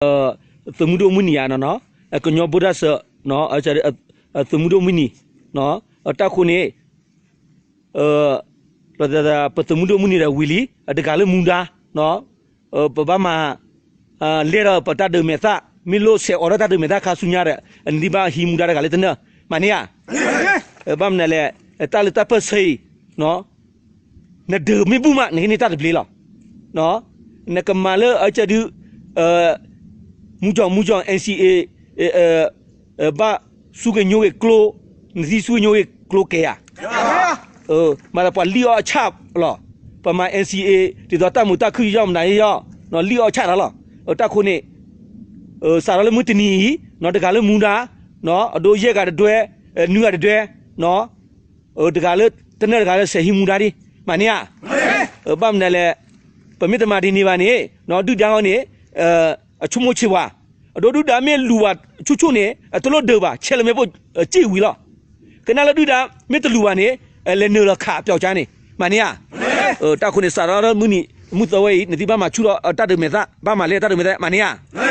သုးမုၢ်ဒိၣ်မုၢ်နံၤယါနီၤနီၤ, ကညီဗိုလ်တပ် သုးမုၢ်ဒိၣ်မုၢ်နံၤ, တၢ်ဃိန့ၣ် ပသုးမုၢ်ဒိၣ်မုၢ်နံၤဒီးဝံၤလံ, တဂၤလၢမူဒါ, ပဘၣ်မၤ လဲၢ်ဒီးပတၢ်ဒုးမဲာ်သၣ်, မ့ၢ်လိၣ်ဆဲးအိးထီၣ်တၢ်ဒုးမဲာ်သၣ်ခါဆူညါဒီး နဒံးဘၣ်ဟံးမူဒါတဂၤလၢတနၢၣ်, မၤန့ၢ်ဧါ. ဘၣ်မနုၤလဲၣ်, တၢ်လၢတၢ်ပၢၢ်ဆၢအံၤ နဒုးမ့ၢ်ဘူၣ်မး နဟံးန့ၢ်တၢ်တဘျ့လီၤ. နကမၤလၢအကဒုး မူကီၢ်မူကီၢ် NCA ဘၣ်ဆူကညိက့ၤကျိ, နသံဆူကညိက့ၤကျိကဲဧါ. မၤသးပှၤလံၣ်အီၣ်အဆၣ်လီၤ. ပမၤ NCA ဒ်သိးတၢ်မုာ်တၢ်ခုၣ်ယီၢ်မနုၤယီၢ်, လံၣ်အီၣ်ဆၣ်တၢ်လီၤ. တၢ်ဃိန့ၣ် စးထီၣ်လၢမုၢ်တနံၤအံၤ တဂၤလၢမူဒါ, အဒိယဲၢ်ဂၤတဒွဲ, နွံဂၤတဒွဲ, တဂၤလၢတနၢၣ်တဂၤလၢစဲးဟံးမူဒါဒံး, မၤန့ၢ်ဧါ. ဘၣ်မနုၤလဲၣ်, ပမ့ၢ်တမၤဒ်န့ၣ်ဘၣ်န့ၣ် ဒုၣ်ဒါအီၤန့ၣ် အဆိကမိၣ်ဆံးပှၤ, အဒိဒုၣ်ဒါမ့ၢ်လူၤဘၣ်ဆူၣ်ဆူၣ်န့ၣ် အတလိၣ်ဒုးဘၣ် ဆဲးလၢမဲာ်ပိၢ်စံၣ်ဝံၤလီၤ. ကနၣ်လၢဒုၣ်ဒါမ့ၢ်တလူၤဘၣ်န့ၣ် လဲၤနုာ်လီၤခးပျီကါန့ၣ် မၤန့ၢ်ဧါ. တၢ်ဃိန့ၣ် စးထီၣ်လၢမုၢ်နံၤမုၢ်သၢဝဲအံၤ နသုဘၣ်မၤဆူၣ်ထီၣ်တၢ်ဒုးမဲာ်သၣ်, ဘၣ်မၤလဲၢ်တၢ်ဒုးမဲာ်သၣ် မၤန့ၢ်ဧါ.